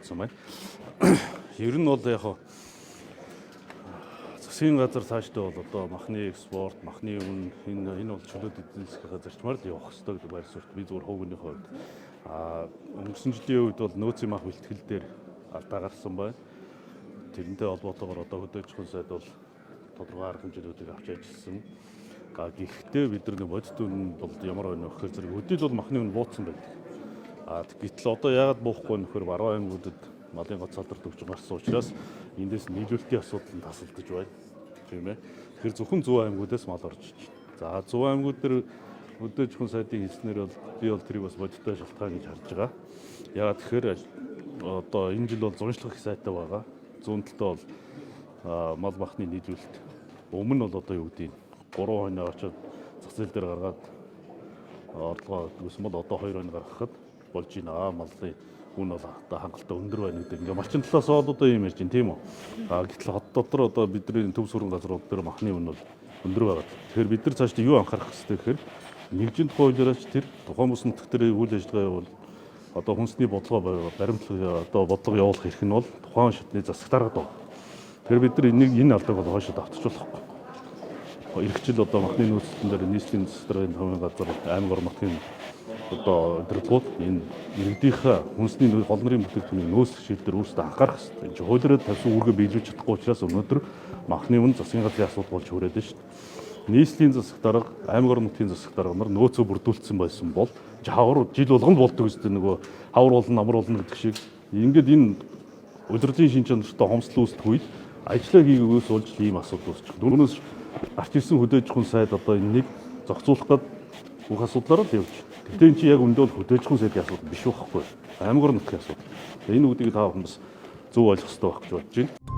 явагдсан байна. Ер нь бол яг хаа засгийн газар цаашдаа бол одоо махны экспорт, махны үн энэ бол чөлөөт эдийн засгийн зарчмаар л явах ёстой гэдэг байр суурьт би зүгээр хувийн хувьд өнгөрсөн жилийн үед бол нөөцийн мах бэлтгэл дээр алдаа гарсан байна. Тэрнтэй холбоотойгоор одоо хөдөө аж ахуйн сайд бол тодорхой арга хэмжээнүүдийг авч ажилласан. Гэхдээ бид нар нэг бодит үн бол ямар байна вэ гэхээр зэрэг өдөл бол махны үн бууцсан байдаг. Гэтэл одоо яагаад буухгүй вэ гэхээр баруун аймагуудад малын гоц салдар төгжин гарсан учраас эндээс нийлүүлэлтийн асуудал нь тасалдаж байна. Тийм ээ. Тэгэхээр зөвхөн зүүн аймагудаас мал орж иж байна. За зүүн аймагуд дээр хөдөө аж ахуйн сайдын хэлснээр бол би бол тэрийг бас бодиттой шалтгаан гэж харж байгаа. Яагаад тэгэхээр одоо энэ жил бол зуншлах их сайтай байгаа. Зүүн талдаа бол мал махны нийлүүлэлт өмнө нь бол одоо юу гэдгийг 3 хоног очоод зах зээл дээр гаргаад орлогоо өгсөн бол одоо 2 хоног гаргахад болж байна. Малын үн бол одоо хангалттай өндөр байна гэдэг. Ингээ малчин талаас бол одоо юм ярьж байна тийм үү? Гэтэл хот дотор одоо бидний төв сүрэн газрууд дээр махны үн бол өндөр байгаа. Тэгэхээр бид нар цаашдаа юу анхаарах хэрэгтэй гэхээр нэгжийн тухай хуулиараач тэр тухайн бүс нутаг дээр үйл ажиллагаа явуул одоо хүнсний бодлого баримтлал одоо бодлого явуулах эрх нь бол тухайн шатны засаг даргад байна. Тэгэхээр бид нар энийг энэ алдааг бол хойшоо давтчихлахгүй. Ирэх жил одоо махны нөөцлөн дээр нийслэлийн засгийн томын газар аймаг орон нутгийн одоо удирдлагууд энэ иргэдийнхээ хүнсний гол нарын бүтээгдэхүүнийг нөөцлөх шийдэл дээр өөрсдөө анхаарах хэрэгтэй. Энэ чинь хуулиараа тавьсан үүргээ биелүүлж чадахгүй учраас өнөөдөр махны үн засгийн газрын асуудал болж хүрээд байна шүү дээ. Нийслэлийн засаг дарга, аймаг орон нутгийн засаг дарга нар нөөцөө бүрдүүлсэн байсан бол хавар жил болгоно болдог үстэй нөгөө хавар болно, намар болно гэдэг шиг ингээд энэ удирдлагын шин чанартай хомсдол үүсэх үед ажлаа хийгээгээс болж ийм асуудал үүсчих. Түүнээс гарч ирсэн хөдөө аж ахуйн сайд одоо энэ нэг зохицуулах гээд бүх асуудлаараа л явж. Гэхдээ энэ чинь яг үндэ бол хөдөө аж ахуйн сайдын асуудал биш байхгүй. Аймаг орон нутгийн асуудал. Энэ үүдийг та бүхэн бас зөв ойлгох хэрэгтэй байх гэж бодож байна.